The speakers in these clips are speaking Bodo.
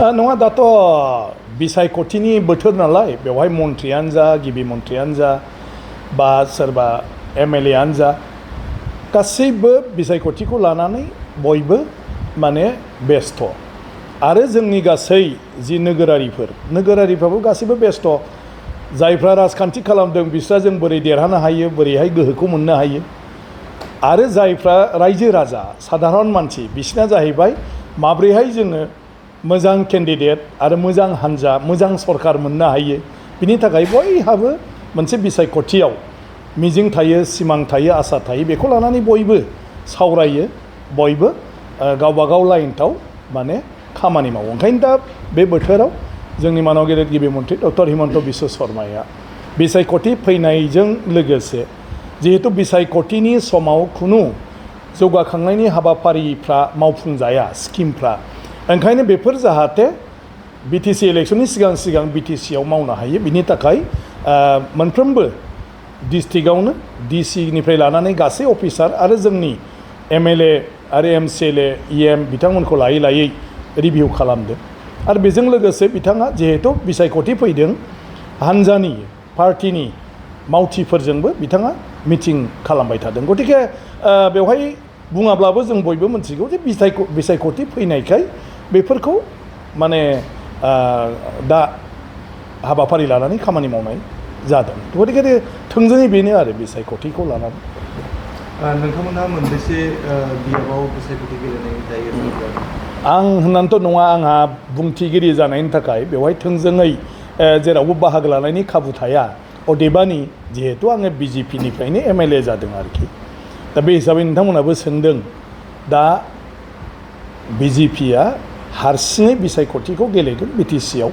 नङा दाथ' बिसायख'थिनि बोथोर नालाय बेवहाय मन्थ्रियानो जा गिबि मन्थ्रियानो जा बा सोरबा एमएलए आनो जा गासैबो बिसायख'थिखौ लानानै बयबो माने बेस्थ' आरो जोंनि गासै जि नोगोरारिफ्राबो गासैबो बेस्थ' जायफ्रा राजखान्थि खालामदों बिस्रा जों बोरै देरहानो हायो बोरैहाय गोहोखौ मोननो हायो आरो जायफ्रा रायजो राजा साधारन मानसि बिसिना जाहैबाय माब्रैहाय जोङो मोजां केन्डिडेट आरो मोजां हान्जा मोजां सरकार मोननो हायो बिनि थाखाय बयहाबो मोनसे बिसायख'थियाव मिजिं थायो सिमां थायो आसा थायो बेखौ लानानै बयबो सावरायो बयबो गावबागाव लाइनआव माने खामानि मावो ओंखायनो दा बे बोथोराव जोंनि मानव गेदेर गिबि मन्थ्रि डक्टर हिमन्त बिश्व शर्माया बिसायख'थि फैनायजों लोगोसे जिहेतु बिसायख'थिनि समाव खुनु जौगाखांनायनि हाबाफारिफ्रा मावफुंजाया स्किमफ्रा ओंखायनो बेफोर जाहाथे बिटिसि इलेक्शननि सिगां बिटिसिआव मावनो हायो बिनि थाखाय मोनफ्रोमबो डिस्ट्रिक्टआवनो डिसिनिफ्राय लानानै गासै अफिसार आरो जोंनि एमएलए आरो एमसिएलए इएम बिथांमोनखौ लायै रिभिउ खालामदों आरो बेजों लोगोसे बिथाङा जिहेतु बिसायख'थि फैदों हान्जानि पार्टिनि मावथिफोरजोंबो बिथाङा मिटिं खालामबाय थादों गतिके बेवहाय बुङाब्लाबो जों बयबो मिथिगौ जे बिसायख'थि फैनायखाय बेफोरखौ माने दा हाबाफारि लानानै खामानि मावनाय जादों गतिके थोंजोङै बेनो आरो बिसायख'थिखौ लानानै नोंथांमोनहा मोनबेसे बियाबाव बिसायख'थि गेलेनाय जायो आं होननानैथ' नङा आंहा बुंथिगिरि जानायनि थाखाय बेवहाय थोंजोङै जेरावबो बाहागो लानायनि खाबु थाया अदेबानि जिहेतु आङो बिजेपिनिफ्रायनो एमएलए जादों आरोखि दा बे हिसाबै नोंथांमोनाबो सोंदों दा बिजेपिया हारसिङै बिसायख'थिखौ गेलेगोन बिटिसिआव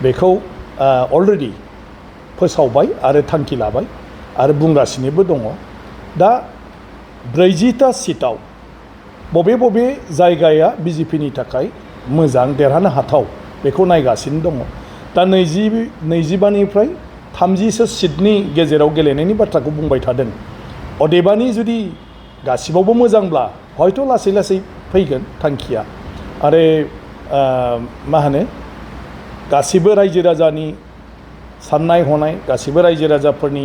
बेखौ अलरेडि फोसावबाय आरो थांखि लाबाय आरो बुंगासिनोबो दङ दा 40टा सिटआव बबे जायगाया बिजेपिनि थाखाय मोजां देरहानो हाथाव बेखौ नायगासिनो दङ दा 25निफ्राय 30सो सिटनि गेजेराव गेलेनायनि बाथ्राखौ बुंबाय थादों अदेबानि जुदि गासिबावबो मोजांब्ला हयथ' लासै फैगोन थांखिया आरो मा होनो गासिबो रायजो राजानि साननाय हनाय गासिबो रायजो राजाफोरनि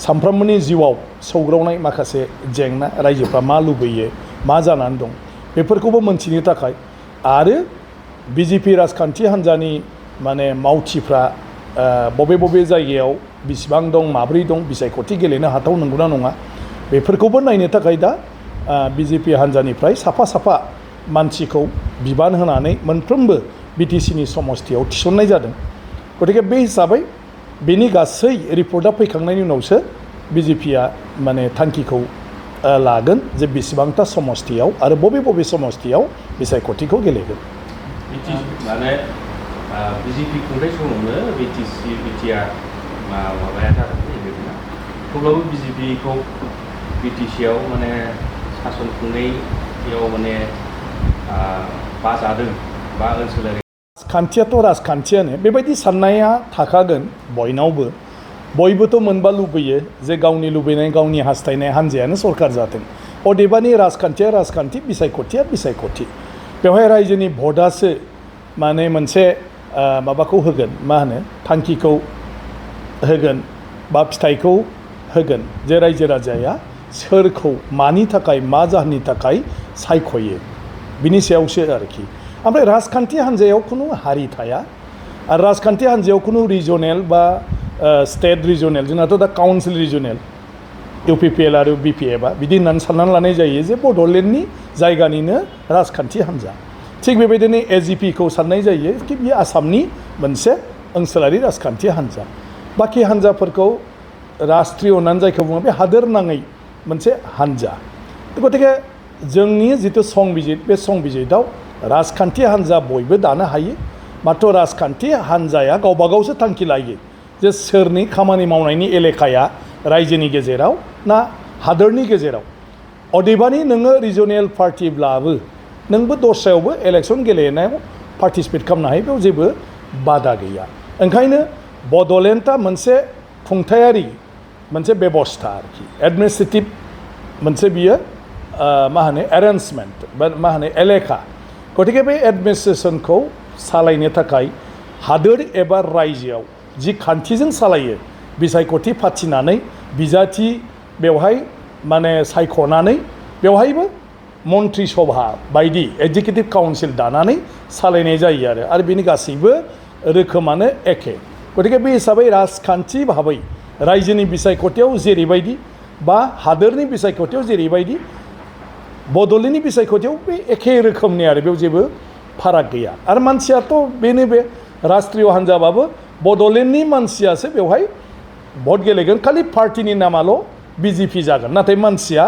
सानफ्रोमबोनि जिउआव सौग्रावनाय माखासे जेंना रायजोफ्रा मा लुबैयो मा जानानै दं बेफोरखौबो मोनथिनो थाखाय आरो बिजेपि राजखान्थि हान्जानि माने मावथिफ्रा बबे जायगायाव बिसिबां दं माब्रै दं बिसायख'थि गेलेनो हाथाव नंगौना नङा बेफोरखौबो नायनो थाखाय दा बिजेपि हान्जानिफ्राय साफा मानसिखौ बिबान होनानै मोनफ्रोमबो बिटिसिनि समस्थियाव थिसननाय जादों गतिके बे हिसाबै बेनि गासै रिपर्टआ फैखांनायनि उनावसो बिजेपिया माने थांखिखौ लागोन जे बेसेबांथा समस्थियाव आरो बबे समस्थियाव बिसायख'थिखौ गेलेगोन माने बिजेपि खुंथाय समावनो बिटिआर माबाया जादों थेवब्लाबो बिजेपिखौ बिटिसिआव माने सासन खुंनायाव माने बाजादों बा ओनसोलारि राजखान्थियाथ' राजखान्थियानो बेबायदि साननाया थाखागोन बयनावबो बयबोथ' मोनबा लुबैयो जे गावनि लुबैनाय गावनि हास्थायनाय हान्जायानो सरकार जाथों अदेबानि राजखान्थिया राजखान्थि बिसायख'थिया बिसायख'थि बेवहाय रायजोनि भटआसो माने मोनसे माबाखौ होगोन मा होनो थांखिखौ होगोन बा फिथाइखौ होगोन जे रायजो राजाया सोरखौ मानि थाखाय मा जाहोननि थाखाय सायख'यो बिनि सायावसो आरोखि ओमफ्राय राजखान्थि हान्जायाव खुनु हारि थाया आरो राजखान्थि हान्जायाव खुनु रिजनेल बा स्टेट रिजनेल जोंनाथ' दा काउन्सिल रिजनेल इउपिपिएल आरो बिपिएफआ बिदि होननानै साननानै लानाय जायो जे बड'लेण्डनि जायगानिनो राजखान्थि हान्जा थिग बेबायदिनो एजिपिखौ साननाय जायो कि बेयो आसामनि मोनसे ओनसोलारि राजखान्थि हान्जा बाखि हान्जाफोरखौ राष्ट्रीय होननानै जायखौ बुङो बे हादोर नाङै मोनसे हान्जा गतिके जोंनि जिथु संबिजित बे संबिजितआव राजखान्थि हान्जा बयबो दानो हायो माथ्र राजखान्थि हान्जाया गावबागावसो थांखि लायो जे सोरनि खामानि मावनायनि एलेकाया रायजोनि गेजेराव ना हादोरनि गेजेराव अदेबानि नोङो रिजनेल पार्टिब्लाबो नोंबो दस्रायावबो इलेक्सन गेलेनायाव पार्टिसिपेट खालामनो हायो बेयाव जेबो बादा गैया ओंखायनो बड'लेण्डआ मोनसे खुंथायारि मोनसे बेबस्था आरोखि एडमिनिस्ट्रेटिभ मोनसे बियो मा होनो एरेन्जमेन्ट बा मा होनो एलेका गतिके बे एडमिनिस्ट्रेसनखौ सालायनो थाखाय हादोर एबा रायजोआव जि खान्थिजों सालायो बिसायख'थि फाथिनानै बिजाथि बेवहाय माने सायख'नानै बेवहायबो मन्त्रि सभा बायदि एग्जिकिउटिभ काउन्सिल दानानै सालायनाय जायो आरो बेनि गासैबो रोखोमानो एखे गतिके बे हिसाबै राजखान्थि भाबै रायजोनि बिसायख'थियाव जेरैबायदि बा हादोरनि बिसायख'थियाव जेरैबायदि बड'लेण्डनि बिसायख'थियाव बे एखे रोखोमनि आरो बेयाव जेबो फाराग गैया आरो मानसियाथ' बेनो बे राष्ट्रीय हान्जाबाबो बड'लेण्डनि मानसियासो बेवहाय भट गेलेगोन खालि पार्टिनि नामाल' बिजेपि जागोन नाथाय मानसिया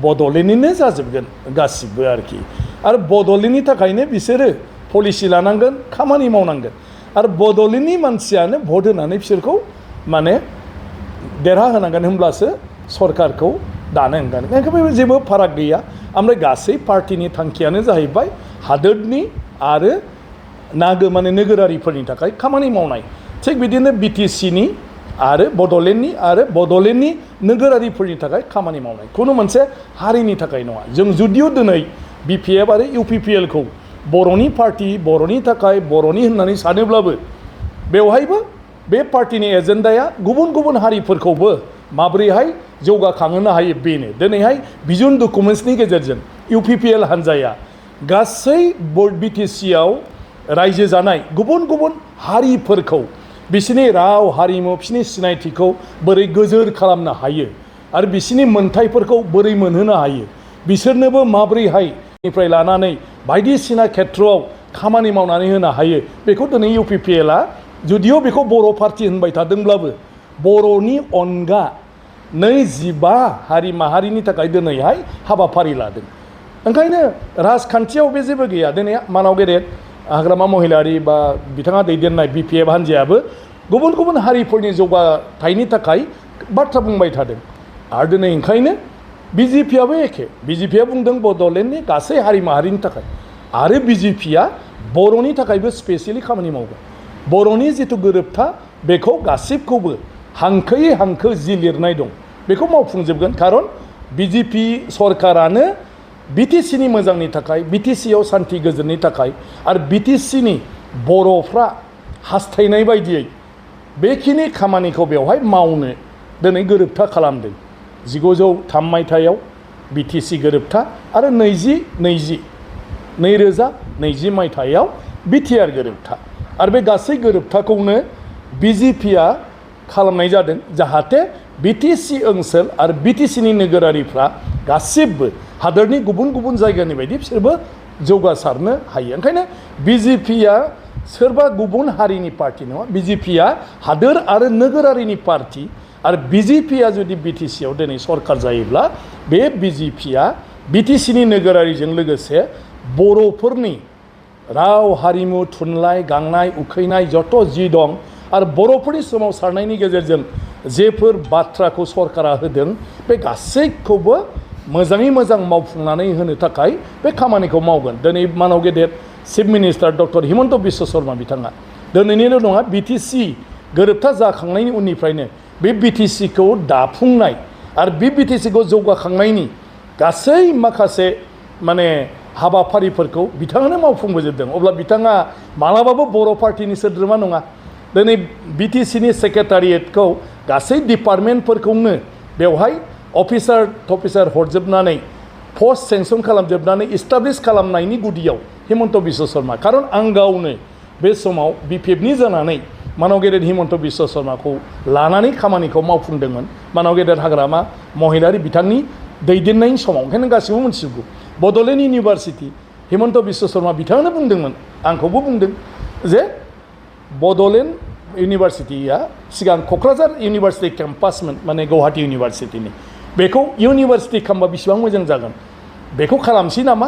बड'लेण्डनिनो जाजोबगोन गासिबो आरोखि आरो बड'लेण्डनि थाखायनो बिसोरो पलिसि लानांगोन खामानि मावनांगोन आरो बड'लेण्डनि मानसियानो भट होनानै बिसोरखौ माने देरहाहोनांगोन होमब्लासो सरकारखौ दानो होगोन ओंखायनो जेबो फाराग गैया ओमफ्राय गासै पार्टिनि थांखियानो जाहैबाय हादोरनि आरो माने नोगोरारिफोरनि थाखाय खामानि मावनाय थिग बिदिनो बिटिसिनि आरो बड'लेण्डनि नोगोरारिफोरनि थाखाय खामानि मावनाय खुनु मोनसे हारिनि थाखाय नङा जों जुदिअ दिनै बिपिएफ आरो इउपिपिएलखौ बर'नि पार्टि बर'नि थाखाय बर'नि होननानै सानोब्लाबो बेवहायबो बे पार्टिनि एजेन्डाया गुबुन गुबुन हारिफोरखौबो माब्रैहाय जौगाखांहोनो हायो बेनो दिनैहाय भिजन डकुमेन्ट्सनि गेजेरजों इउपिपिएल हान्जाया गासै बिटिसिआव रायजो जानाय गुबुन गुबुन हारिफोरखौ बिसिनि राव हारिमु बिसिनि सिनायथिखौ बोरै गोजोर खालामनो हायो आरो बिसिनि मोनथायफोरखौ बोरै मोनहोनो हायो बिसोरनोबो माब्रैहाय निफ्राय लानानै बायदिसिना खेथ्रआव खामानि मावनानै होनो हायो बेखौ दिनै इउपिपिएलआ जुदिअ बेखौ बर' पार्टि होनबाय थादोंब्लाबो बर'नि अनगा 25 हारि माहारिनि थाखाय दिनैहाय हाबाफारि लादों ओंखायनो राजखान्थियाव बे जेबो गैया दिनै मानाव गेदेर हाग्रामा महिलारि बा बिथाङा दैदेननाय बिपिएफ हान्जायाबो गुबुन गुबुन हारिफोरनि जौगाथायनि थाखाय बाथ्रा बुंबाय थादों आरो दिनै ओंखायनो बिजेपियाबो एखे बिजेपिया बुंदों बड'लेण्डनि गासै हारि माहारिनि थाखाय आरो बिजेपिया बर'नि थाखायबो स्पेसियेलि खामानि मावगोन बर'नि जिथु गोरोबथा बेखौ गासिबखौबो हांखोयै हांखो जि लिरनाय दं बेखौ मावफुंजोबगोन खारन बिजेपि सरकारानो बिटिसिनि मोजांनि थाखाय बिटिसिआव सान्थि गोजोननि थाखाय आरो बिटिसिनि बर'फ्रा हास्थायनाय बायदियै बेखिनि खामानिखौ बेवहाय मावनो दिनै गोरोबथा खालामदों 1903 मायथाइयाव बिटिसि गोरोबथा आरो 2020 मायथाइयाव बिटिआर गोरोबथा आरो बे गासै गोरोबथाखौनो बिजेपिया खालामनाय जादों जाहाथे बिटिसि ओनसोल आरो बिटिसिनि नोगोरारिफ्रा गासिबो हादोरनि गुबुन गुबुन जायगानि बायदि बिसोरबो जौगासारनो हायो ओंखायनो बिजेपिया सोरबा गुबुन हारिनि पार्टि नङा बिजेपिया हादोर आरो नोगोरारिनि पार्टि आरो बिजेपिया जुदि बिटिसिआव दिनै सरकार जायोब्ला बे बिजेपिया बिटिसिनि नोगोरारिजों लोगोसे बर'फोरनि राव हारिमु थुनलाइ गांनाय उखैनाय जत' जि दं आरो बर'फोरनि सोमावसारनायनि गेजेरजों जेफोर बाथ्राखौ सरकारा होदों बे गासैखौबो मोजाङै मोजां मावफुंनानै होनो थाखाय बे खामानिखौ मावगोन दिनै मानाव गेदेर chief minister doctor Himanta Biswa Sharma बिथाङा दिनैनिल' नङा बिटिसि गोरोबथा जाखांनायनि उननिफ्रायनो बे बिटिसिखौ दाफुंनाय आरो बे बिटिसिखौ जौगाखांनायनि गासै माखासे माने हाबाफारिफोरखौ बिथाङानो मावफुंबोजोबदों अब्ला बिथाङा मालाबाबो बर' पार्टिनि सोद्रोमा नङा दिनै बिटिसिनि सेक्रेटारियेटखौ गासै डिपार्टमेन्टफोरखौनो बेवहाय अफिसार हरजोबनानै पस्ट सेंसन खालामजोबनानै इस्टाब्लिश खालामनायनि गुदियाव हिमन्त बिश्व शर्मा खारन आं गावनो बे समाव बिपिएफनि जानानै मानाव गेदेर हिमन्त बिश्व शर्माखौ लानानै खामानिखौ मावफुंदोंमोन मानाव गेदेर हाग्रामा महिलारि बिथांनि दैदेननायनि समाव ओंखायनो गासिबो मोनथिजोबगौ बड'लेण्ड इउनिभारसिटि हिमन्त बिश्व शर्मा बिथाङानो बुंदोंमोन आंखौबो बुंदों जे बड'लेण्ड इउनिभारसिटिया सिगां क'क्राझार इउनिभारसिटि केम्पासमोन माने गुवाहाटी इउनिभारसिटिनि बेखौ इउनिभारसिटि खालामबा बेसेबां मोजां जागोन बेखौ खालामसै नामा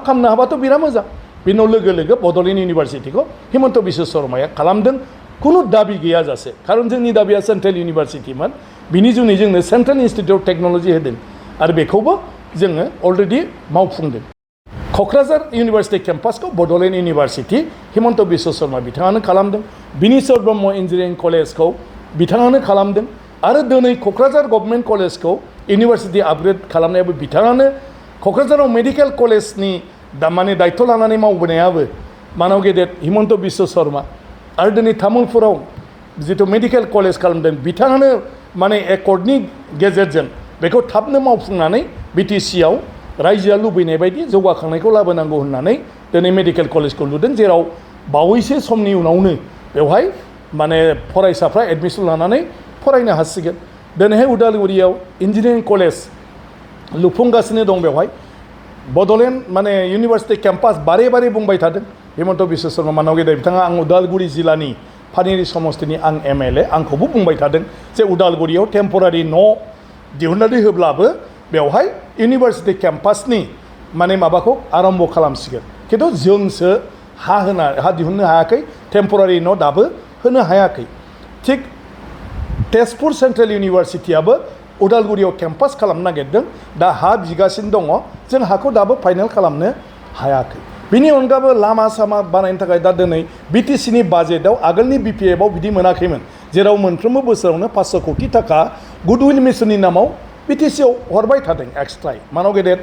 खालामनो हाबाथ' बिराद मोजां बेनाव लोगो लोगो बड'लेण्ड इउनिभारसिटिखौ हिमन्त बिश्व शर्माया खालामदों खुनु दाबि गैयाजासे खारन जोंनि दाबिया सेन्ट्रेल इउनिभारसिटिमोन बिनि जुनै जोंनो सेन्ट्रेल इन्सटिटिउट अफ टेक्न'लजि होदों आरो बेखौबो जोङो अलरेडि मावफुंदों क'क्राझार इउनिभारसिटि केम्पासखौ बड'लेण्ड इउनिभारसिटि हिमन्त बिश्व शर्मा बिथाङानो खालामदों बिनिसर ब्रह्म इन्जिनियारिं कलेजखौ बिथाङानो खालामदों आरो दिनै क'क्राझार गभर्नमेन्ट कलेजखौ इउनिभारसिटि आपग्रेड खालामनायाबो बिथाङानो क'क्राझाराव मेडिकेल कलेजनि माने दायथ' लानानै मावबोनायाबो मानाव गेदेर हिमन्त बिश्व शर्मा आरो दिनै तामुलपुराव जिथु मेडिकेल कलेज खालामदों बिथाङानो माने एकर्डनि गेजेरजों बेखौ थाबनो मावफुंनानै बिटिसिआव रायजोआ लुबैनाय बायदि जौगाखांनायखौ लाबोनांगौ होननानै दिनै मेडिकेल कलेजखौ लुदों जेराव बावैसो समनि उनावनो बेवहाय माने फरायसाफ्रा एडमिसन लानानै फरायनो हासिगोन दिनैहाय उदालगुरियाव इन्जिनियारिं कलेज लुफुंगासिनो दं बेवहाय बड'लेण्ड माने इउनिभार्सिटि केम्पास बारे बारे बुंबाय थादों हिमन्त बिश्व शर्मा मानाव गेदेर बिथाङा आं उदालगुरि जिल्लानि पानेरि समस्तिनि आं एमएलए आंखौबो बुंबाय थादों जे उदालगुरियाव टेम्परारि न' दिहुननानै होब्लाबो बेवहाय इउनिभार्सिटि केम्पासनि माने माबाखौ आरम्भ खालामसिगोन खिन्थु जोंसो हा दिहुननो हायाखै टेम्परारि न' दाबो होनो हायाखै थिग तेजपुर सेन्ट्रेल इउनिभार्सिटियाबो उदालगुरियाव केम्पास खालामनो नागिरदों दा हा बिगासिनो दङ जों हाखौ दाबो फाइनाल खालामनो हायाखै बिनि अनगाबो लामा सामा बानायनो थाखाय दा दिनै बिटिसिनि बाजेटआव आगोलनि बिपिएफआव बिदि मोनाखैमोन जेराव मोनफ्रोमबो बोसोरावनो 500 कोटि थाखा गुडविल मिशननि नामाव बिटिसिआव हरबाय थादों एक्सट्रायै मानाव गेदेर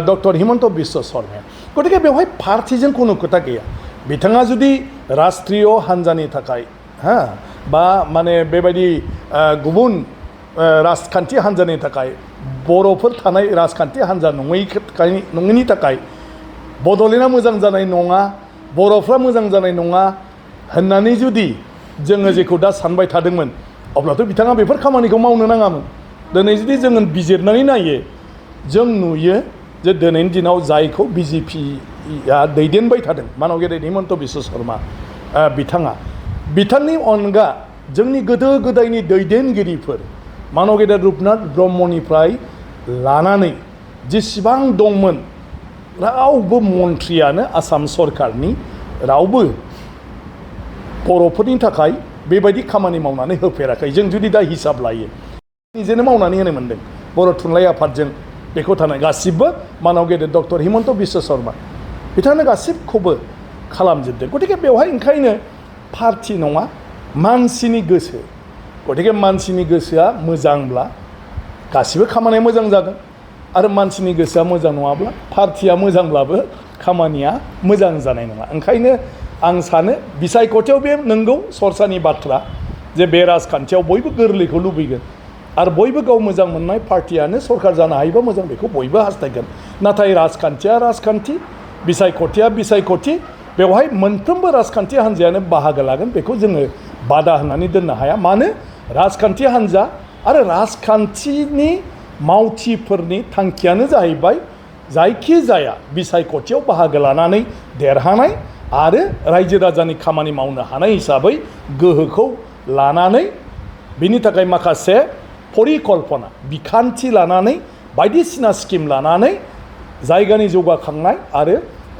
डक्टर हिमन्त बिश्व शर्माया गतिके बेवहाय पार्टिजों खुनु खोथा गैया बिथाङा जुदि राष्ट्रीय हान्जानि थाखाय बा माने बेबायदि गुबुन राजखान्थि हान्जानि थाखाय बर'फोर थानाय राजखान्थि हान्जा नङैनि थाखाय बड'लेण्डआ मोजां जानाय नङा बर'फ्रा मोजां जानाय नङा होननानै जुदि जोङो जेखौ दा सानबाय थादोंमोन अब्लाथ' बिथाङा बेफोर खामानिखौ मावनो नाङामोन दिनै जुदि जोङो बिजिरनानै नायो जों नुयो जे दिनैनि दिनाव जायखौ बिजेपिया दैदेनबाय थादों मानाव गेदेर हिमन्त बिश्व शर्मा बिथांनि अनगा जोंनि गोदो गोदायनि दैदेनगिरिफोर मानाव गेदेर रुपनाथ ब्रह्मनिफ्राय लानानै जेसेबां दंमोन रावबो मन्थ्रियानो आसाम सरकारनि रावबो बर'फोरनि थाखाय बेबायदि खामानि मावनानै होफेराखै जों जुदि दा हिसाब लायो निजेनो मावनानै होनो मोनदों बर' थुनलाइ आफादजों बेखौ थानाय गासिबो मानाव गेदेर डक्टर हिमन्त बिश्व शर्मा बिथाङानो गासिबखौबो खालामजोबदों गतिके बेवहाय ओंखायनो पार्टि नङा मानसिनि गोसो गतिके मानसिनि गोसोआ मोजांब्ला गासिबो खामानिया मोजां जागोन आरो मानसिनि गोसोआ मोजां नङाब्ला पार्टिया मोजांब्लाबो खामानिया मोजां जानाय नङा ओंखायनो आं सानो बिसायख'थियाव बे नंगौ सरसानि बाथ्रा जे बे राजखान्थियाव बयबो गोरलैखौ लुबैगोन आरो बयबो गाव मोजां मोननाय पार्टियानो सरकार जानो हायोबा मोजां बेखौ बयबो हास्थायगोन नाथाय राजखान्थिया राजखान्थि बिसायख'थिया बिसायख'थि बेवहाय मोनफ्रोमबो राजखान्थि हान्जायानो बाहागो लागोन बेखौ जोङो बादा होनानै दोननो हाया मानो राजखान्थि हान्जा आरो राजखान्थिनि मावथिफोरनि थांखियानो जाहैबाय जायखिजाया बिसायख'थियाव बाहागो लानानै देरहानाय आरो रायजो राजानि खामानि मावनो हानाय हिसाबै गोहोखौ लानानै बिनि थाखाय माखासे परिकल्पना बिखान्थि लानानै बायदिसिना स्किम लानानै जायगानि जौगाखांनाय आरो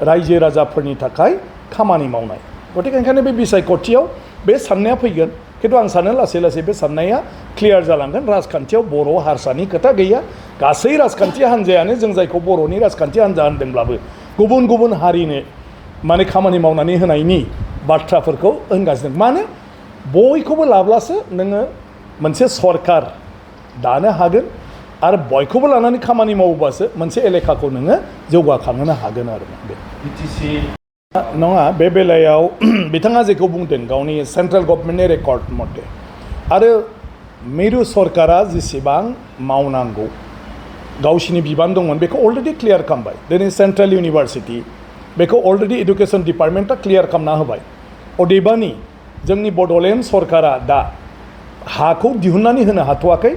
रायजो राजाफोरनि थाखाय खामानि मावनाय गतिके ओंखायनो बे बिसायख'थियाव बे साननाया फैगोन खिन्थु आं सानो लासै लासै बे साननाया क्लियार जालांगोन राजखान्थियाव बर' हारसानि खोथा गैया गासै राजखान्थि हान्जायानो जों जायखौ बर'नि राजखान्थि हान्जा होनदोंब्लाबो गुबुन गुबुन हारिनो माने खामानि मावनानै होनायनि बाथ्राफोरखौ होनगासिनो मानो बयखौबो लाब्लासो नोङो मोनसे सरकार दानो हागोन आरो बयखौबो लानानै खामानि मावोबासो मोनसे एलेकाखौ नोङो जौगाखांहोनो हागोन आरो बे बिटिसि नङा बे बेलायाव बिथाङा जेखौ बुंदों गावनि सेन्ट्रेल गभर्नमेन्टनि रेकर्ड मथे आरो मिरु सरकारा जेसेबां मावनांगौ गावसिनि बिबान दंमोन बेखौ अलरेडि क्लियार खालामबाय दिनै सेन्ट्रेल इउनिभार्सिटि बेखौ अलरेडि एडुकेसन डिपार्टमेन्टआ क्लियार खालामना होबाय अदेबानि जोंनि बड'लेण्ड सरकारा दा हाखौ दिहुननानै होनो हाथ'वाखै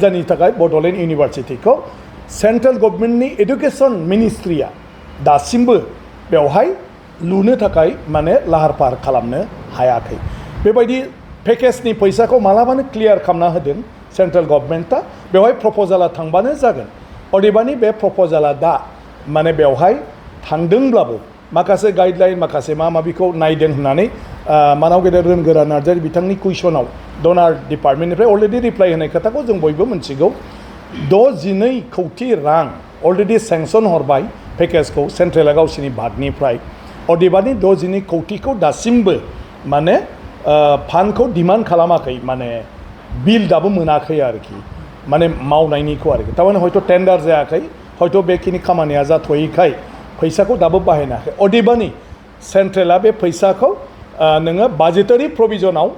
जायनि थाखाय बड'लेण्ड इउनिभार्सिटिखौ सेन्ट्रेल गभर्नमेन्टनि एडुकेसन मिनिस्ट्रिया दासिमबो बेवहाय लुनो थाखाय माने लाहार फाहार खालामनो हायाखै बेबायदि पेकेजनि फैसाखौ मालाबानो क्लियार खालामना होदों सेन्ट्रेल गभर्नमेन्टआ बेवहाय प्रप'जाला थांबानो जागोन अदेबानि बे प्रप'जाला दा माने बेवहाय थांदोंब्लाबो माखासे गाइडलाइन माखासे माबिखौ नायदों होननानै मानाव गेदेर रोनगोरा नार्जारि बिथांनि कुइसनाव डनार डिपार्टमेन्टनिफ्राय अलरेडि रिप्लाइ होनाय खोथाखौ जों बयबो मिथिगौ 12 कौटि रां अलरेडि सेंसन हरबाय पेकेजखौ सेन्ट्रेला गावसिनि भागनिफ्राय अदेबानि 12 कौटिखौ दासिमबो माने फान्डखौ डिमान्ड खालामाखै माने बिल दाबो मोनाखै आरोखि माने मावनायनिखौ आरोखि थारमाने हयथ' टेन्डार जायाखै हयथ' बेखिनि खामानिया जाथ'यैखाय फैसाखौ दाबो बाहायनो हायाखै अदेबानि सेन्ट्रेला बे फैसाखौ नोङो बाजेटारि प्रभिजनाव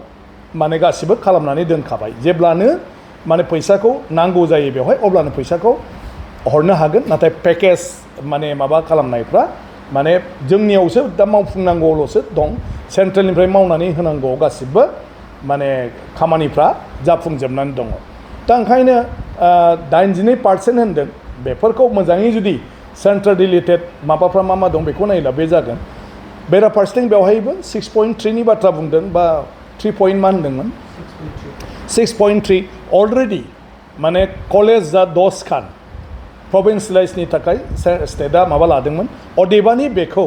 माने गासिबो खालामनानै दोनखाबाय जेब्लानो माने फैसाखौ नांगौ जायो बेवहाय अब्लानो फैसाखौ हरनो हागोन नाथाय पेकेज माने माबा खालामनायफ्रा माने जोंनियावसो दा मावफुंनांगौल'सो दं सेन्ट्रेलनिफ्राय मावनानै होनांगौ गासिबो माने खामानिफ्रा जाफुंजोबनानै दङ दा ओंखायनो 92% होनदों बेफोरखौ मोजाङै जुदि सेन्ट्रेल रिलेटेड माबाफ्रा मा दं बेखौ नायला बे जागोन बेराफारसेथिं बेवहायबो 6.3 नि बाथ्रा बुंदों बा 3 पॉइंट मा होनदोंमोन 6.3 अलरेडि माने कलेज जा 10 खान प्रभिन्सियलाइजनि थाखाय स्टेटआ माबा लादोंमोन अदेबानि बेखौ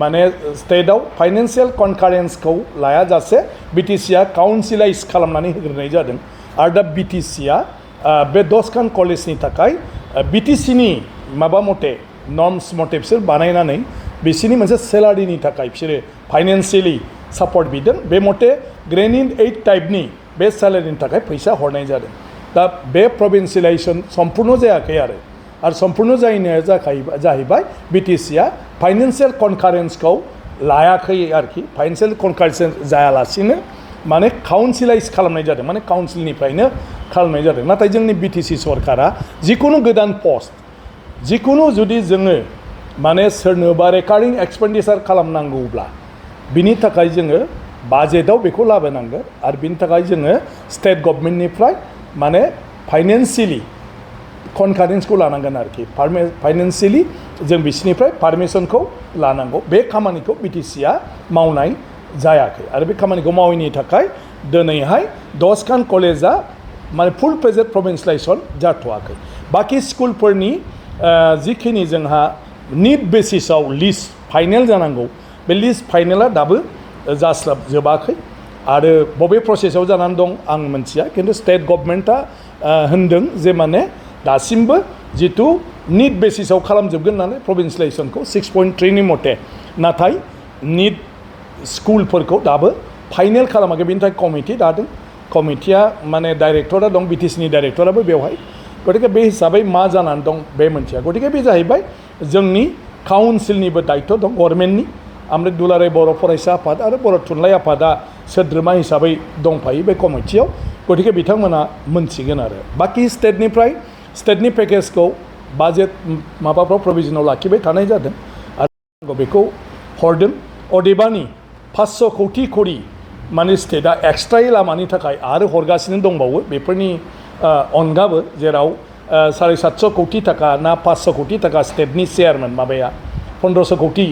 माने स्टेटआव फाइनेन्सियेल कनकारेन्सखौ लायाजासे बिटिसिआ काउन्सिलाइज खालामनानै होग्रोनाय जादों आरो दा बिटिसिआ बे 10 खान कलेजनि थाखाय बिटिसिनि माबा मथे नर्म्स मथे बिसोर बानायनानै बिसोरनि मोनसे सेलारिनि थाखाय बिसोरो फाइनेन्सियेलि सापर्ट बिदों बे मथे ग्रेड 8 टाइपनि बे सेलारिनि थाखाय फैसा हरनाय जादों दा बे प्रभिन्सियलाइजेसन सम्पूर्ण जायाखै आरो सम्पूर्ण जायैनाया जाहैबाय बिटिसिआ फाइनेन्सियेल कनकारेन्सखौ लायाखै आरोखि फाइनेन्सियेल कनकारेन्स जायालासिनो माने काउन्सिलाइज खालामनाय जादों माने काउन्सिलनिफ्रायनो खालामनाय जादों नाथाय जोंनि बिटिसि सरकारा जिकुनु गोदान पस्ट जिकुनु जुदि जोङो माने सोरनोबा रेकारिं एक्सपेन्डिचार खालामनांगौब्ला बिनि थाखाय जोङो बाजेटआव बेखौ लाबोनांगोन आरो बिनि थाखाय जोङो स्टेट गभर्नमेन्टनिफ्राय माने फाइनेन्सियेलि कनकारेन्सखौ लानांगोन आरोखि फाइनेन्सियेलि जों बिसोरनिफ्राय पारमिसनखौ लानांगौ बे खामानिखौ बिटिसिआ मावनाय जायाखै आरो बे खामानिखौ मावैनि थाखाय दिनैहाय 10 खान कलेजा माने फुल प्रेजेड प्रभिन्सियलाइजेसन जाथ'वाखै बाखि स्कुलफोरनि जिखिनि जोंहा निड बेसिसाव लिस्ट फाइनेल जानांगौ बे लिस्ट फाइनेला दाबो जास्लाबजोबाखै आरो बबे प्रसेसआव जानानै दं आं मिथिया खिन्थु स्टेट गभर्नमेन्टआ होनदों जे माने दासिमबो जितु निड बेसिसाव खालामजोबगोन होननानै प्रभिन्सियलाइजेसनखौ 6.3 नि मथे नाथाय निड स्कुलफोरखौ दाबो फाइनेल खालामाखै बेनि थाखाय कमिटि दादों कमिटिया माने डाइरेक्टरा दं बिटिसिनि डाइरेक्टराबो बेवहाय गतिके बे हिसाबै मा जानानै दं बे मोनथिया गतिके बे जाहैबाय जोंनि काउन्सिलनिबो दायित्व दं गभर्नमेन्टनि ओमफ्राय दुलाराय बर' फरायसा आफाद आरो बर' थुनलाइ आफादा सोद्रोमा हिसाबै दंफायो बे कमिटियाव गतिके बिथांमोना मोनथिगोन आरो बाखि स्टेटनि पेकेजखौ बाजेट माबाफ्राव प्रभिजनाव लाखिबाय थानाय जादों आरो बेखौ हरदों अदेबानि 500 कौटि करि माने स्टेटआ एक्सट्रायै लामानि थाखाय आरो हरगासिनो दंबावो बेफोरनि अनगाबो जेराव 750 कौटि थाखा ना 500 कौटि थाखा स्टेटनि चेयारमोन माबाया 1500 कौटि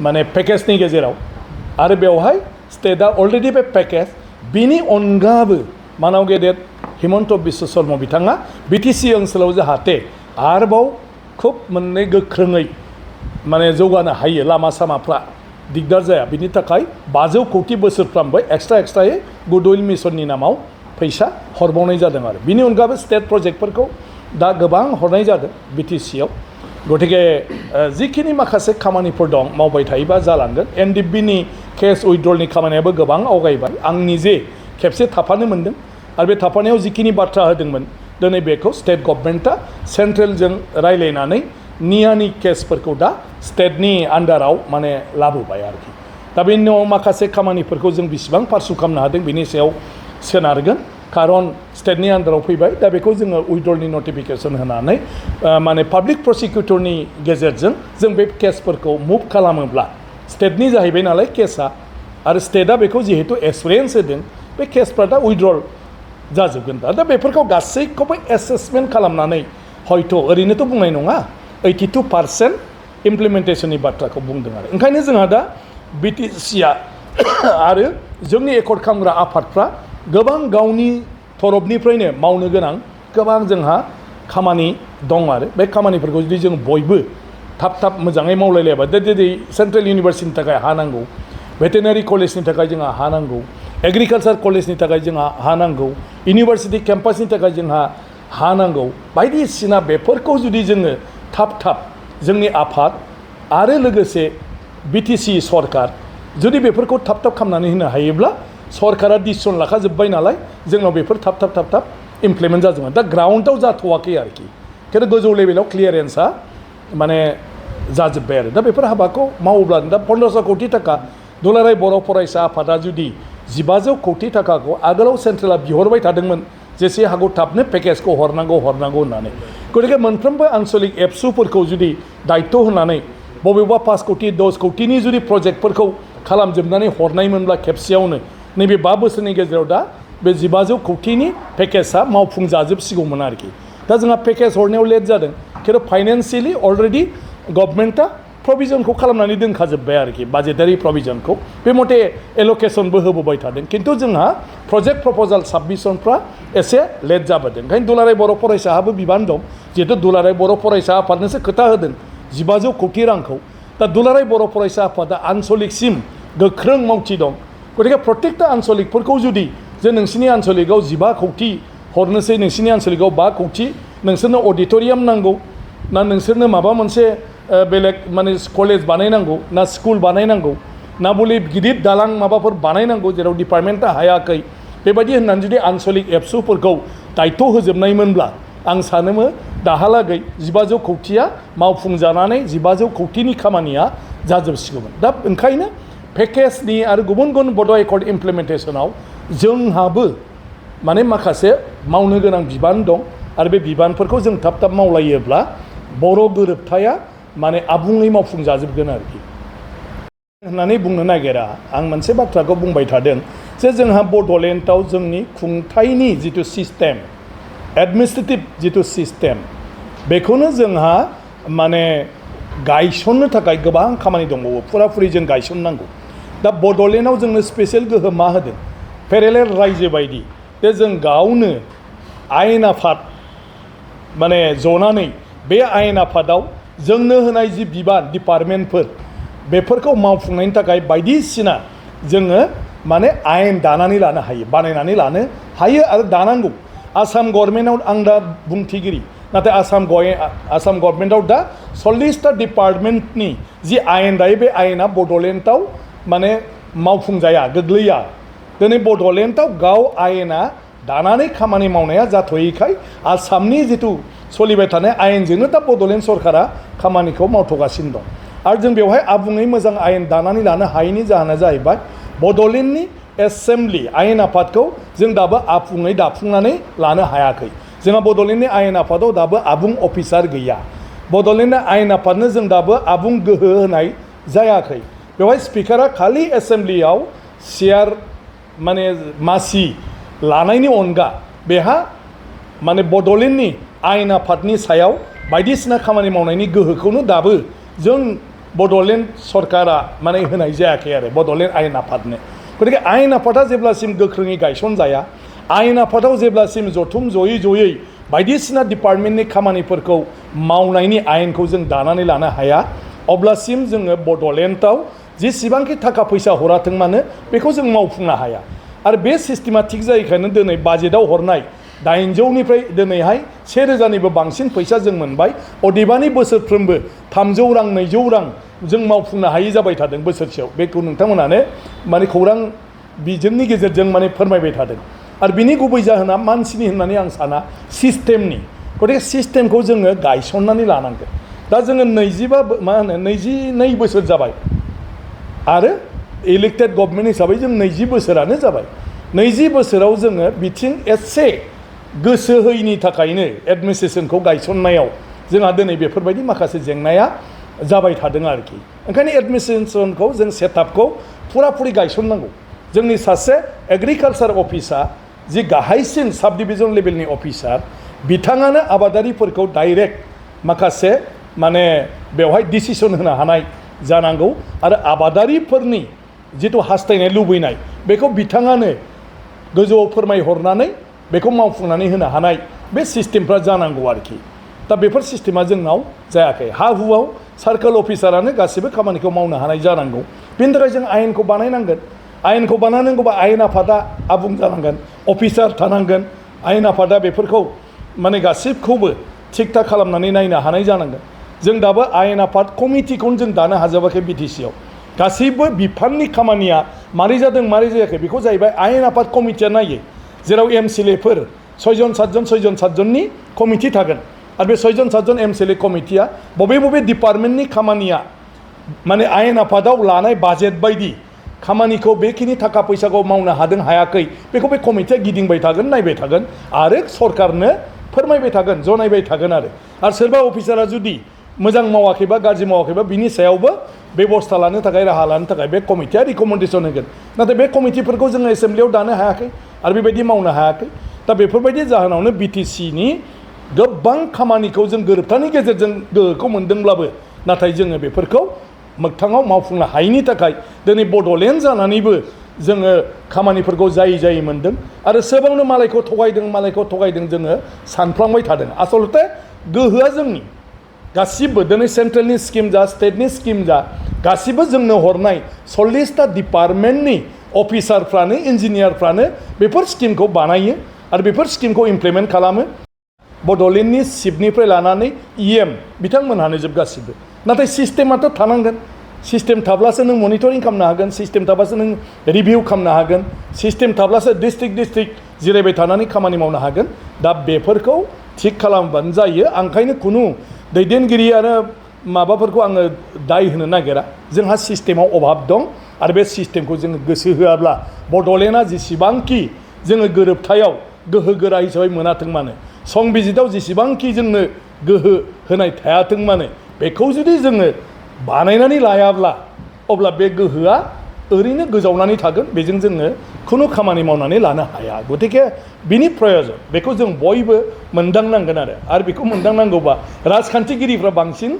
माने पेकेजनि गेजेराव आरो बेवहाय स्टेटआ अलरेडि बे पेकेज बिनि अनगाबो मानाव गेदेर हिमन्त बिश्व शर्मा बिथाङा बिटिसि ओनसोलाव जाहाथे आरोबाव खुब मोननै गोख्रोङै माने जौगानो हायो लामा सामाफ्रा दिगदार जाया बिनि थाखाय 500 कौटि बोसोरफ्रामबो एक्सट्रायै गुडविल मिशननि नामाव फैसा हरबावनाय जादों आरो बिनि अनगाबो स्टेट प्रजेक्टफोरखौ दा गोबां हरनाय जादों बिटिसिआव गतिके जिखिनि माखासे खामानिफोर दं मावबाय थायोबा जालांगोन एनडिबिनि केस उइथड्रलनि खामानियाबो गोबां आवगायबाय आं निजे खेबसे थाफानो मोन्दों आरो बे थाफानायाव जिखिनि बाथ्रा होदोंमोन दिनै बेखौ स्टेट गभर्नमेन्टआ सेन्ट्रेलजों रायलायनानै नियानि केसफोरखौ दा स्टेटनि आन्डाराव माने लाबोबाय आरोखि दा बेनि उनाव माखासे खामानिफोरखौ जों बेसेबां पारसु खालामनो हादों बिनि सायाव सोनारगोन खारन स्टेटनि आन्डाराव फैबाय दा बेखौ जोङो उइथड्रलनि नटिफिकेसन होनानै माने पाब्लिक प्रसिकिउटरनि गेजेरजों जों बे केसफोरखौ मुभ खालामोब्ला स्टेटनि जाहैबाय नालाय केसआ आरो स्टेटआ बेखौ जिहेतु एक्सपिरियेन्स होदों बे केसफ्रा दा उइथड्रल जाजोबगोन दा बेफोरखौ गासैखौबो एसेसमेन्ट खालामनानै हयथ' ओरैनोथ' बुंनाय नङा 82% इमप्लिमेन्टेसननि बाथ्राखौ बुंदों आरो ओंखायनो जोंहा दा बिटिसिआ आरो जोंनि एकर्ड खालामग्रा आफादफ्रा गोबां गावनि थरफनिफ्रायनो मावनो गोनां गोबां जोंहा खामानि दं आरो बे खामानिफोरखौ जुदि जों बयबो थाब मोजाङै मावलायलायबा जेरै सेन्ट्रेल इउनिभार्सिटिनि थाखाय हा नांगौ भेटेनारि कलेजनि थाखाय जोंहा हा नांगौ एग्रिकालसार कलेजनि थाखाय जोंहा हा नांगौ इउनिभार्सिटि केम्पासनि थाखाय जोंहा हा नांगौ बायदिसिना बेफोरखौ जुदि जोङो थाब जोंनि आफाद आरो लोगोसे बिटिसि सरकार जुदि बेफोरखौ थाब खालामनानै होनो हायोब्ला सरकारा डिसिसन लाखाजोब्बाय नालाय जोंनाव बेफोर थाब इमप्लिमेन्ट जाजोबगोन दा ग्राउन्डआव जाथ'वाखै आरोखि खिन्थु गोजौ लेभेलाव क्लियारेन्सआ माने जाजोब्बाय आरो दा बेफोर हाबाखौ मावोब्ला दा 1500 कौटि थाखा दुलाराय बर' फरायसा आफादा जुदि 1500 कौटि थाखाखौ आगोलाव सेन्ट्रेला बिहरबाय थादोंमोन जेसे हागौ थाबनो पेकेजखौ हरनांगौ होननानै गतिके मोनफ्रोमबो आन्चलिक एबसुफोरखौ जुदि दायित्व होनानै बबेबा 5 कौटि 10 कौटिनि जुदि प्रजेक्टफोरखौ खालामजोबनानै हरनायमोनब्ला खेबसेयावनो नैबे 5 बोसोरनि गेजेराव दा बे 1500 कौटिनि पेकेजआ मावफुंजाजोबसिगौमोन आरोखि दा जोंहा पेकेज हरनायाव लेट जादों खिन्थु फाइनेन्सियेलि अलरेडि गभर्नमेन्टआ प्रभिजनखौ खालामनानै दोनखाजोब्बाय आरोखि बाजेटारि प्रभिजनखौ बे मथे एलकेसनबो होबोबाय थादों खिन्थु जोंहा प्रजेक्ट प्रप'जाल साबमिसनफ्रा एसे लेट जाबोदों ओंखायनो दुलाराय बर' फरायसाहाबो बिबान दं जिहेतु दुलाराय बर' फरायसा आफादनोसो खोथा होदों 1500 कौटि रांखौ दा दुलाराय बर' फरायसा आफादा आन्चलिकसिम गोख्रों मावथि दं गतिके प्रत्येकटा आन्चलिकफोरखौ जुदि जे नोंसिनि आन्चलिकआव 15 कौटि हरनोसै नोंसिनि आन्चलिकआव 5 कौटि नोंसोरनो अडिट'रियाम नांगौ ना नोंसोरनो माबा मोनसे बेलेग माने कलेज बानायनांगौ ना स्कुल बानायनांगौ ना बले गिदिर दालां माबाफोर बानायनांगौ जेराव डिपार्टमेन्टआ हायाखै बेबायदि होननानै जुदि आन्चलिक एबसुफोरखौ दायित्व होजोबनायमोनब्ला आं सानोमो दाहालागै 1500 कौटिया मावफुंजानानै 1500 कौटिनि खामानिया जाजोबसिगौमोन दा ओंखायनो पेकेजनि आरो गुबुन गुबुन बड' एकर्ड इमप्लिमेन्टेसनाव जोंहाबो माने माखासे मावनो गोनां बिबान दं आरो बे बिबानफोरखौ जों थाब थाब मावलायोब्ला बर' गोरोबथाया माने आबुङै मावफुंजाजोबगोन आरोखि होननानै बुंनो नागिरा आं मोनसे बाथ्राखौ बुंबाय थादों जे जोंहा बड'लेण्डआव जोंनि खुंथायनि जिथु सिस्टेम एडमिनिस्ट्रेटिभ जिथु सिस्टेम बेखौनो जोंहा माने गायसननो थाखाय गोबां खामानि दंबावो फुराफुरि जों गायसननांगौ दा बड'लेण्डआव जोंनो स्पेसियेल गोहोम मा होदों पेरेलेल रायजो बायदि जे जों गावनो आयेन आफाद माने जनानै बे आयेन आफादाव जोंनो होनाय जि बिबान डिपार्टमेन्टफोर बेफोरखौ मावफुंनायनि थाखाय बायदिसिना जोङो माने आयेन दानानै लानो हायो बानायनानै लानो हायो आरो दानांगौ आसाम गभर्नमेन्टआव आं दा बुंथिगिरि नाथाय आसाम गभर्नमेन्टआव दा 40टा डिपार्टमेन्टनि जि आयेन दायो बे आयेना बड'लेण्डआव माने मावफुंजाया गोग्लैया दिनै बड'लेण्डआव गाव आयेना दानानै खामानि मावनाया जाथ'यैखाय आसामनि जिथु सोलिबाय थानाय आयेनजोंनो दा बड'लेण्ड सरकारा खामानिखौ मावथ'गासिनो दं आरो जों बेवहाय आबुङै मोजां आयेन दानानै लानो हायैनि जाहोना जाहैबाय बड'लेण्डनि एसेम्बलि आयेन आफादखौ जों दाबो आबुङै दाफुंनानै लानो हायाखै जोंहा बड'लेण्डनि आयेन आफादाव दाबो आबुं अफिसार गैया बड'लेण्डनि आयेन आफादनो जों दाबो आबुं गोहो होनाय जायाखै बेवहाय स्पिकारा खालि एसेम्बलियाव चेयार माने मासि लानायनि अनगा बेहा माने बड'लेण्डनि आयेन आफादनि सायाव बायदिसिना खामानि मावनायनि गोहोखौनो दाबो जों बड'लेण्ड सरकारा माने होनाय जायाखै आरो बड'लेण्ड आयेन आफादनो गतिके आयेन आफादा जेब्लासिम गोख्रोङै गायसनजाया आयेन आफादाव जेब्लासिम जथुम जयै बायदिसिना डिपार्टमेन्टनि खामानिफोरखौ मावनायनि आयेनखौ जों दानानै लानो हाया अब्लासिम जोङो बड'लेण्डआव जेसेबांखि थाखा फैसा हराथों मानो बेखौ जों मावफुंनो हाया आरो बे सिस्टेमा थिग जायैखायनो दिनै बाजेटआव हरनाय 800निफ्राय दिनैहाय 1000निबो बांसिन फैसा जों मोनबाय अदेबानि बोसोरफ्रोमबो 300 रां 200 रां जों मावफुंनो हायि जाबाय थादों बोसोरसेयाव बेखौ नोंथांमोनानो माने खौरां बिजोंनि गेजेरजों माने फोरमायबाय थादों आरो बिनि गुबै जाहोना मानसिनि होननानै आं साना सिस्टेमनि गतिके सिस्टेमखौ जोङो गायसननानै लानांगोन दा जोङो 22 बोसोर जाबाय आरो इलेक्टेड गभर्नमेन्ट हिसाबै जों 20 बोसोरानो जाबाय 20 बोसोराव जोङो बिथिं एसे गोसो होयिनि थाखायनो एडमिनिस्ट्रेसनखौ गायसननायाव जोंहा दिनै बेफोरबायदि माखासे जेंनाया जाबाय थादों आरोखि ओंखायनो एडमिनिस्ट्रेसनखौ जों सेटआपखौ फुराफुरि गायसननांगौ जोंनि सासे एग्रिकालचार अफिसार जि गाहायसिन साब डिभिजन लेभेलनि अफिसार बिथाङानो आबादारिफोरखौ डाइरेक्ट माखासे माने बेवहाय डिसिसन होनो हानाय जानांगौ आरो आबादारिफोरनि जिथु हास्थायनाय लुबैनाय बेखौ बिथाङानो गोजौआव फोरमायहरनानै बेखौ मावफुंनानै होनो हानाय बे सिस्टेमफ्रा जानांगौ आरोखि दा बेफोर सिस्टेमा जोंनाव जायाखै हा हुआव सार्कोल अफिसारानो गासिबो खामानिखौ मावनो हानाय जानांगौ बेनि थाखाय जों आयेनखौ बानायनांगोन आयेनखौ बानायनांगौबा आयेन आफादा आबुं जानांगोन अफिसार थानांगोन आयेन आफादा बेफोरखौ माने गासिबखौबो थिग थाक खालामनानै नायनो हानाय जानांगोन जों दाबो आयेन आफाद कमिटिखौनो जों दानो हाजोबाखै बिटिसिआव गासैबो बिफाननि खामानिया मारै जादों मारै जायाखै बेखौ जाहैबाय आयेन आफाद कमिटिया नायो जेराव एमसिएलएफोर 6 जन 7 जननि कमिटि थागोन आरो बे 6 जन 7 जन MCLA कमिटिया बबे डिपार्टमेन्टनि खामानिया माने आयेन आफादाव लानाय बाजेट बायदि खामानिखौ बेखिनि थाखा फैसाखौ मावनो हादों हायाखै बेखौ बे कमिटिया गिदिंबाय थागोन नायबाय थागोन आरो सरकारनो फोरमायबाय थागोन जनायबाय थागोन आरो सोरबा अफिसारा जुदि मोजां मावाखैबा गाज्रि मावाखैबा बिनि सायावबो बेबस्था लानो थाखाय राहा लानो थाखाय बे कमिटिया रिकमेन्डेसन होगोन नाथाय बे कमिटिफोरखौ जोङो एसेम्ब्लियाव दानो हायाखै आरो बेबायदि मावनो हायाखै दा बेफोरबायदि जाहोनावनो BTCनि गोबां खामानिखौ जों गोरोबथानि गेजेरजों गोहोखौ मोनदोंब्लाबो नाथाय जोङो बेफोरखौ मोगथाङाव मावफुंनो हायैनि थाखाय दिनै बड'लेण्ड जानानैबो जोङो खामानिफोरखौ जायै मोनदों आरो सोबावनो मालायखौ थगायदों जोङो सानफ्लांबाय थादों आसलते गोहोआ जोंनि गासिबो दिनै सेन्ट्रेलनि स्किम जा स्टेटनि स्किम जा गासिबो जोंनो हरनाय 40टा डिपार्टमेन्टनि अफिसारफ्रानो इन्जिनियारफ्रानो बेफोर स्किमखौ बानायो आरो बेफोर स्किमखौ इमप्लिमेन्ट खालामो बड'लेण्डनि चिफनिफ्राय लानानै EM बिथांमोनहानो जोब गासिबो नाथाय सिस्टेमाथ' थानांगोन सिस्टेम थाब्लासो नों मनिटरिं खालामनो हागोन सिस्टेम थाब्लासो नों रिभिउ खालामनो हागोन सिस्टेम थाब्लासो डिस्ट्रिक्ट जिरायबाय थानानै खामानि मावनो हागोन दा बेफोरखौ थिग खालामबानो जायो ओंखायनो खुनु दैदेनगिरि आरो माबाफोरखौ आङो दाय होनो नागिरा जोंहा सिस्टेमाव अभाब दं आरो बे सिस्टेमखौ जोङो गोसो होआब्ला बड'लेण्डआ जेसेबांखि जोङो गोरोबथायाव गोहो गोरा हिसाबै मोनाथों मानो संबिजिताव जेसेबांखि जोंनो गोहो होनाय थायाथों मानो बेखौ जुदि जोङो बानायनानै लायाब्ला अब्ला बे गोहोआ ओरैनो गोजावनानै थागोन बेजों जोङो खुनु खामानि मावनानै लानो हाया गतिके बिनि प्रयजन बेखौ जों बयबो मोनदांनांगोन आरो बेखौ मोनदांनांगौबा राजखान्थिगिरिफ्रा बांसिन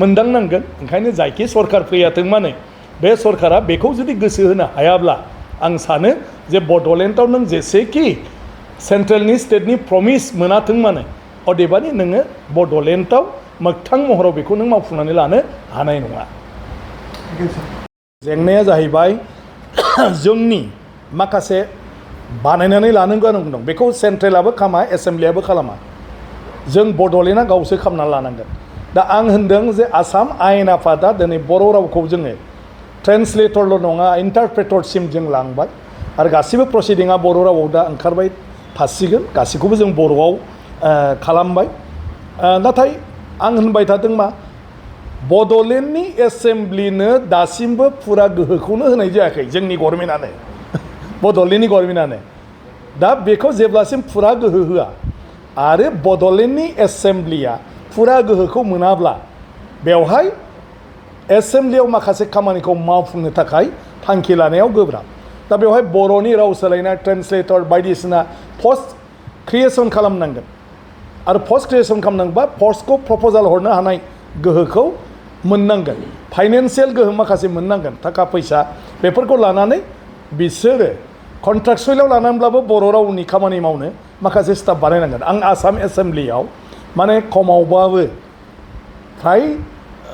मोनदांनांगोन ओंखायनो जायखि सरकार फैयाथों मानो बे सरकारा बेखौ जुदि गोसो होनो हायाब्ला आं सानो जे बड'लेण्डआव नों जेसेखि सेन्ट्रेलनि स्टेटनि प्रमिस मोनाथों मानो अदेबानि नोङो बड'लेण्डआव मोगथां महराव बेखौ नों मावफुंनानै लानो हानाय नङा जेंनाया जाहैबाय जोंनि माखासे बानायनानै लानो गोनां दं बेखौ सेन्ट्रेलाबो खामा एसेम्ब्लियाबो खालामा जों बड'लेण्डआ गावसो खालामनानै लानांगोन दा आं होनदों जे आसाम आयेन आफादा दिनै बर' रावखौ जोङो ट्रेन्सलेटरल' नङा इन्टारप्रेटरसिम जों लांबाय आरो गासिबो प्रसिडिंआ बर' रावाव दा ओंखारबाय थासिगोन गासैखौबो जों बर'आव खालामबाय नाथाय आं होनबाय थादों मा बड'लेण्डनि एसेम्ब्लिनो दासिमबो फुरा गोहोखौनो होनाय जायाखै जोंनि गभर्नमेन्टआनो बड'लेण्डनि गभर्नमेन्टआनो दा बेखौ जेब्लासिम फुरा गोहो होआ आरो बड'लेण्डनि एसेम्ब्लिया फुरा गोहोखौ मोनाब्ला बेवहाय एसेम्ब्लियाव माखासे खामानिखौ मावफुंनो थाखाय थांखि लानायाव गोब्राब दा बेवहाय बर'नि राव सोलायनाय ट्रेन्सलेटर बायदिसिना पस्ट क्रिएसन खालामनांगोन आरो पस्ट क्रिएसन खालामनांगौबा पस्टखौ प्रप'जाल हरनो हानाय गोहोखौ मोननांगोन फाइनेन्सियेल गोहो माखासे मोननांगोन थाखा फैसा बेफोरखौ लानानै बिसोरो कन्ट्राक्चुवेलाव लानानैब्लाबो बर' रावनि खामानि मावनो माखासे स्टाफ बानायनांगोन आं आसाम एसेम्ब्लियाव माने खमावबाबो फ्राय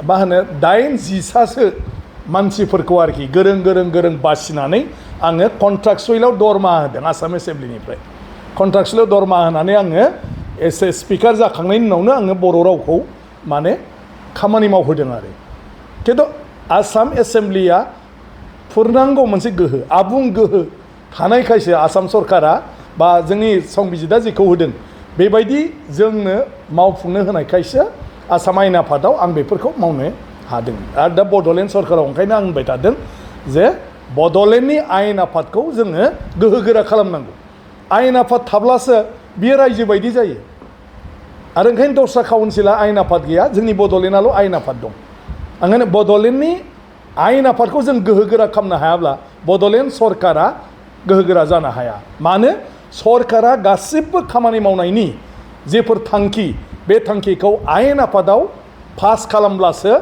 मा होनो 8-10सासो मानसिफोरखौ आरोखि गोरों बासिनानै आङो कन्ट्राक्चुवेलाव दरमाहा होदों आसाम एसेम्ब्लिनिफ्राय कन्ट्राक्चुवेलाव दरमाहा होनानै आङो एसे स्पिकार जाखांनायनि उनावनो आङो बर' रावखौ माने खामानि मावहोदों आरो खिन्थु आसाम एसेम्ब्लिया फुरनांगौ मोनसे गोहो आबुं गोहो थानायखायसो आसाम सरकारा बा जोंनि संबिजिदा जेखौ होदों बेबायदि जोंनो मावफुंनो होनायखायसो आसाम आयेन आफादाव आं बेफोरखौ मावनो हादों आरो दा बड'लेण्ड सरकाराव ओंखायनो आं होनबाय थादों जे बड'लेण्डनि आयेन आफादखौ जोङो गोहो गोरा खालामनांगौ आयेन आफाद थाब्लासो बियो रायजो बायदि जायो आरो ओंखायनो दस्रा काउन्सिला आयेन आफाद गैया जोंनि बड'लेण्डआल' आयेन आफाद दं ओंखायनो बड'लेण्डनि आयेन आफादखौ जों गोहो गोरा खालामनो हायाब्ला बड'लेण्ड सरकारा गोहो गोरा जानो हाया मानो सरकारा गासिबो खामानि मावनायनि जेफोर थांखि बे थांखिखौ आयेन आफादाव पास खालामब्लासो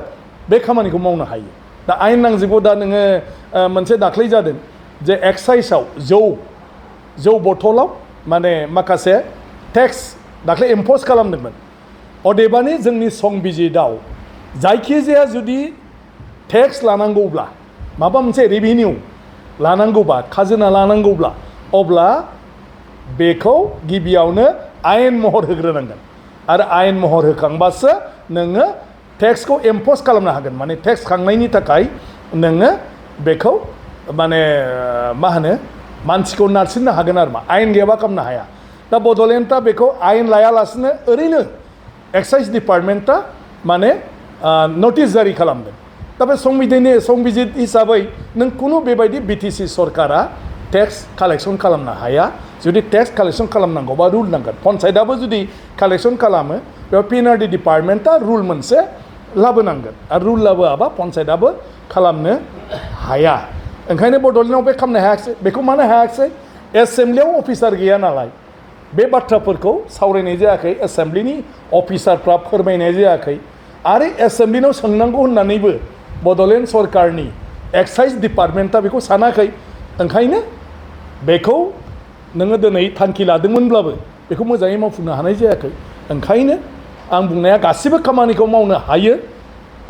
बे खामानिखौ मावनो हायो दा आयेन नांजोबगौ दा नोङो मोनसे दाख्लै जादों जे एक्साइसआव जौ बथलाव माने माखासे टेक्स दाख्लै इम्प'ज खालामदोंमोन अदेबानि जोंनि संबिजिताव जायखिजाया जुदि टेक्स लानांगौब्ला माबा मोनसे रेभिनिउ लानांगौबा खाजोना लानांगौब्ला अब्ला बेखौ गिबियावनो आयेन महर होग्रोनांगोन आरो आयेन महर होखांबासो नोङो टेक्सखौ इम्प'ज खालामनो हागोन माने टेक्स खांनायनि थाखाय नोङो बेखौ माने मा होनो मानसिखौ नारसिननो हागोन आरो मा आयेन गैयाबा खालामनो हाया दा बड'लेण्डआ बेखौ आयेन लायालासिनो ओरैनो एक्साइज डिपार्टमेन्टआ माने नटिस जारि खालामदों दा बे संबिजित हिसाबै नों खुनु बेबायदि बिटिसि सरकारा टेक्स कालेक्सन खालामनो हाया जुदि टेक्स कालेक्सन खालामनांगौबा रुल नांगोन पन्सायतआबो जुदि कालेक्सन खालामो बेयाव पिएनआरडि डिपार्टमेन्टआ रुल मोनसे लाबोनांगोन आरो रुल लाबोआबा पन्सायतआबो खालामनो हाया ओंखायनो बड'लेण्डआव बे खालामनो हायाखिसै बेखौ मानो हायाखिसै एसेम्ब्लियाव अफिसार गैया नालाय बे बाथ्राफोरखौ सावरायनाय जायाखै एसेम्ब्लिनि अफिसारफ्रा फोरमायनाय जायाखै आरो एसेम्ब्लिनाव सोंनांगौ होननानैबो बड'लेण्ड सरकारनि एक्साइज डिपार्टमेन्टआ बेखौ सानाखै ओंखायनो बेखौ नोङो दिनै थांखि लादोंमोनब्लाबो बेखौ मोजाङै मावफुंनो हानाय जायाखै ओंखायनो आं बुंनाया गासिबो खामानिखौ मावनो हायो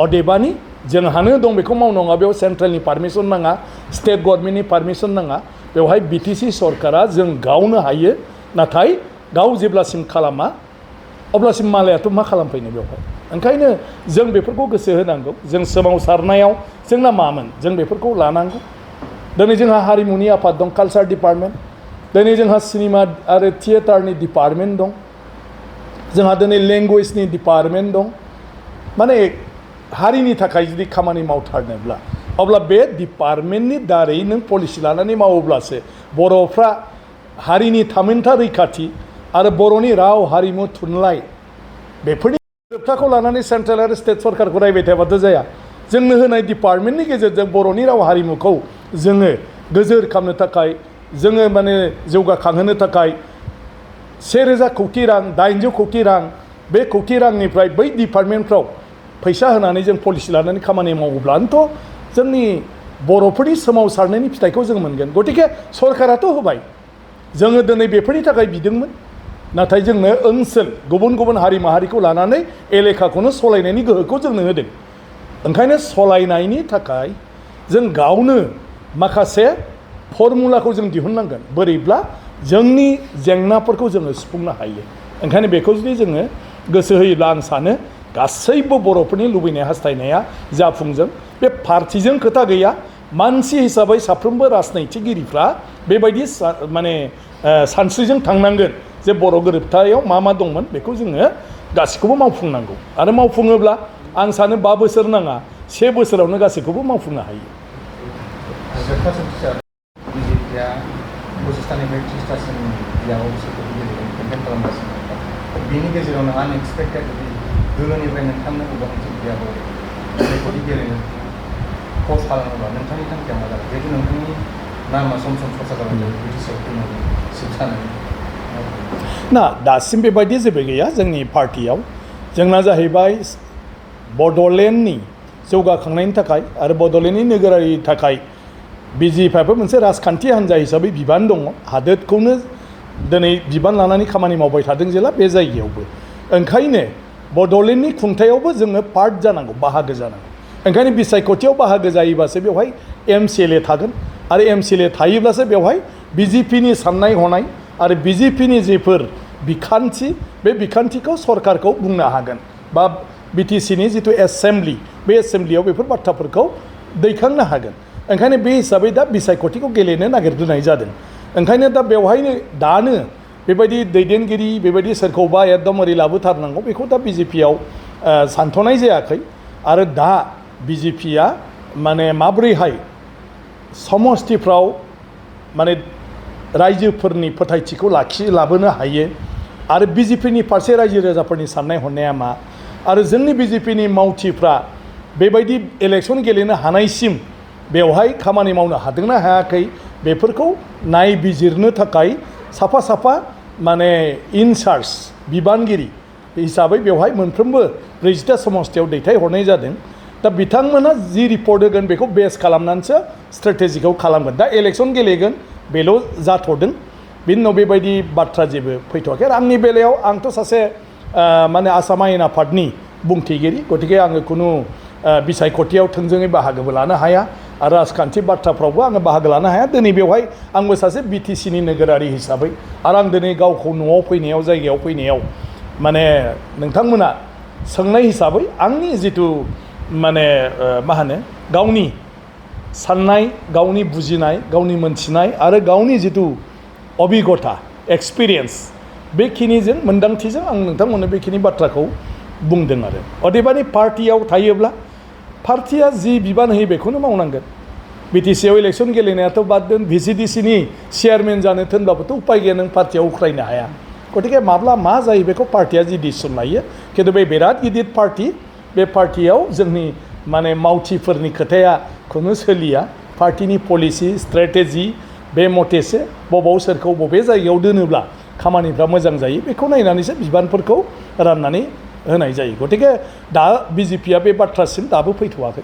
अदेबानि जोंहानो दं बेखौ मावनाङा बेयाव सेन्ट्रेलनि पारमिसन नाङा स्टेट गभर्नमेन्टनि पारमिसन नाङा बेवहाय बिटिसि सरकारा जों गावनो हायो नाथाय गाव जेब्लासिम खालामा अब्लासिम मालायाथ' मा खालामफैनो बेवहाय ओंखायनो जों बेफोरखौ गोसो होनांगौ जों सोमावसारनायाव जोंना मामोन जों बेफोरखौ लानांगौ दिनै जोंहा हारिमुनि आफाद दं कालचार डिपार्टमेन्ट दिनै जोंहा सिनेमा आरो थियेटारनि डिपार्टमेन्ट दं जोंहा दिनै लेंगुवेजनि डिपार्टमेन्ट दं माने हारिनि थाखाय जुदि खामानि मावथारनोब्ला अब्ला बे डिपार्टमेन्टनि दारै नों पलिसि लानानै मावोब्लासो बर'फ्रा हारिनि थामोनथा रैखाथि आरो बर'नि राव हारिमु थुनलाइ बेफोरनि जोबथाखौ लानानै सेन्ट्रेल आरो स्टेट सरकारखौ रायबाय थाबाथ' जाया जोंनो होनाय डिपार्टमेन्टनि गेजेरजों बर'नि राव हारिमुखौ जोङो गोजोर खालामनो थाखाय जोङो माने जौगाखांहोनो थाखाय 1000 कौटि रां 800 कौटि रां बे कौटि रांनिफ्राय बै डिपार्टमेन्टफ्राव फैसा होनानै जों पलिसि लानानै खामानि मावोब्लानोथ' जोंनि बर'फोरनि सोमावसारनायनि फिथाइखौ जों मोनगोन गतिके सरकाराथ' होबाय जोङो दिनै बेफोरनि थाखाय बिदोंमोन नाथाय जोंनो ओनसोल गुबुन गुबुन हारि माहारिखौ लानानै एलेखाखौनो सलायनायनि गोहोखौ जोंनो होदों ओंखायनो सलायनायनि थाखाय जों गावनो माखासे फर्मुलाखौ जों दिहुननांगोन बोरैब्ला जोंनि जेंनाफोरखौ जोङो सुफुंनो हायो ओंखायनो बेखौ जुदि जोङो गोसो होयोब्ला आं सानो गासैबो बर'फोरनि लुबैनाय हास्थायनाया जाफुंजों बे पार्टिजों खोथा गैया मानसि हिसाबै साफ्रोमबो राजनैतिगिरिफ्रा बेबायदि माने सानस्रिजों थांनांगोन जे बर' गोरोबथायाव मा दंमोन बेखौ जोङो गासैखौबो मावफुंनांगौ आरो मावफुङोब्ला आं सानो 5 बोसोर नाङा 1 बोसोरावनो गासैखौबो मावफुंनो हायो जोबथा सोंथिया बिजेपिआ 25थानिफ्राय 30थासिम बियाबाव बिसायख'थि गेलेदों केम्पेइन खालामगासिनो बेनि गेजेरावनो आनएक्सपेक्टेड दोलोनिफ्राय नोंथांनो बबेबा मोनसे बियाबाव बिसायख'थि गेलेनो पस्ट खालामोब्ला नोंथांनि थांखिया मा जागोन जिहेतु नोंथांनि नामा सम सम चर्चा जाबाय थायो बिटिसिआव फैनानै सिट जानानै ना दासिम बेबायदि जेबो गैया जोंनि पार्टियाव जोंना जाहैबाय बड'लेण्डनि जौगाखांनायनि थाखाय आरो बड'लेण्डनि नोगोरारिनि थाखाय बिजेपिआबो मोनसे राजखान्थि हान्जा हिसाबै बिबान दङ हादोरखौनो दिनै बिबान लानानै खामानि मावबाय थादों जेला बे जायगायावबो ओंखायनो बड'लेण्डनि खुंथायावबो जोङो पार्ट जानांगौ बाहागो जानांगौ ओंखायनो बिसायख'थियाव बाहागो जायोबासो बेवहाय एमसिएलए थागोन आरो एमसिएलए थायोब्लासो बेवहाय बिजेपिनि साननाय हनाय आरो बिजेपिनि जेफोर बिखान्थि बे बिखान्थिखौ सरकारखौ बुंनो हागोन बा बिटिसिनि जिथु एसेम्ब्लि बे एसेम्ब्लियाव बेफोर बाथ्राफोरखौ दैखांनो हागोन ओंखायनो बे हिसाबै दा बिसायख'थिखौ गेलेनो नागिरग्रोनाय जादों ओंखायनो दा बेवहायनो दानो बेबायदि दैदेनगिरि बेबायदि सोरखौबा एकदम ओरै लाबोथारनांगौ बेखौ दा बिजेपियाव सानथ'नाय जायाखै आरो दा बिजेपिया माने माब्रैहाय समस्थिफ्राव माने रायजोफोरनि फोथायथिखौ लाबोनो हायो आरो बिजेपिनि फारसे रायजो राजाफोरनि साननाय हनाया मा आरो जोंनि बिजेपिनि मावथिफ्रा बेबायदि इलेक्सन गेलेनो हानायसिम बेवहाय खामानि मावनो हादोंना हायाखै बेफोरखौ नायबिजिरनो थाखाय साफा साफा माने इनचार्ज बिबानगिरि हिसाबै बेवहाय मोनफ्रोमबो 40टा समस्थियाव दैथायहरनाय जादों दा बिथांमोना जि रिपर्ट होगोन बेखौ बेस खालामनानैसो स्ट्रेटेजिखौ खालामगोन दा इलेक्सन गेलेगोन बेल' जाथ'दों बिनि उनाव बेबायदि बाथ्रा जेबो फैथ'वाखै आरो आंनि बेलायाव आंथ' सासे माने आसाम आयेन आफादनि बुंथिगिरि गतिके आङो खुनु बिसायख'थियाव थोंजोङै बाहागोबो लानो हाया आरो राजखान्थि बाथ्राफ्रावबो आङो बाहागो लानो हाया दिनै बेवहाय आंबो सासे बिटिसिनि नोगोरारि हिसाबै आरो आं दिनै गावखौ न'आव फैनायाव जायगायाव फैनायाव माने नोंथांमोना सोंनाय हिसाबै आंनि जिथु माने मा होनो गावनि साननाय गावनि बुजिनाय गावनि मोनथिनाय आरो गावनि जिथु अभिगथा एक्सपिरियेन्स बेखिनिजों मोन्दांथिजों आं नोंथांमोननो बेखिनि बाथ्राखौ बुंदों आरो अदेबानि पार्टियाव थायोब्ला पार्टिया जि बिबान होयो बेखौनो मावनांगोन बिटिसिआव इलेक्सन गेलेनायाथ' बाद दोन भिसिडिसिनि चेयारमेन जानो थिनब्लाबोथ' उपाय गैया नों पार्टियाव उख्रायनो हाया गतिके माब्ला मा जायो बेखौ पार्टिया जि डिसिसन लायो खिन्थु बे बिराद गिदिर पार्टि बे पार्टियाव जोंनि माने मावथिफोरनि खोथाया खुनु सोलिया पार्टिनि पलिसि स्ट्रेटेजि बे मथेसो बबाव सोरखौ बबे जायगायाव दोनोब्ला खामानिफ्रा मोजां जायो बेखौ नायनानैसो बिबानफोरखौ राननानै होनाय जायो गतिके दा बिजेपिआ बे बाथ्रासिम दाबो फैथ'वाखै